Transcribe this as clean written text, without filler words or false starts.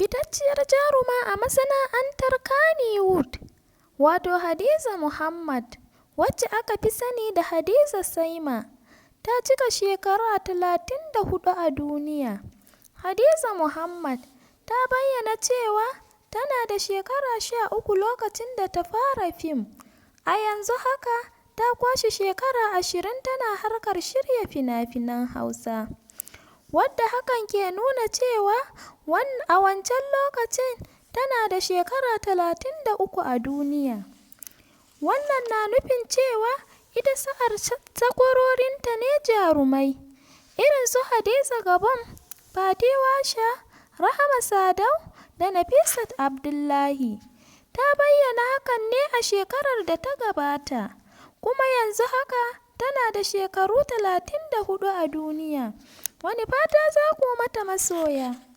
Fitacciyar jaruma a masana'antar Kannywood, wato Hadiza Muhammad, wacce aka fi sani da Hadiza Saima, ta cika shekara 34 a duniya. Hadiza Muhammad ta bayyana cewa tana da shekara 13 lokacin da ta fara fim, a yanzu haka ta kwashe shekara 20 tana harkar shirya fina-finan Hausa, wadda hakan ke nuna cewa a wancan lokacin tana da shekara 33 a duniya. Wannan na nufin cewa ita sa'ar takwarorinta ne jarumai, irin su Hadiza Gabon, Fati Washa, Rahama Sadau da Nafisat Abdullahi. Ta bayyana hakan ne a shekarar da ta gabata, kuma yanzu haka tana da shekaru 34 a duniya. Wane fata za ku mata masoya?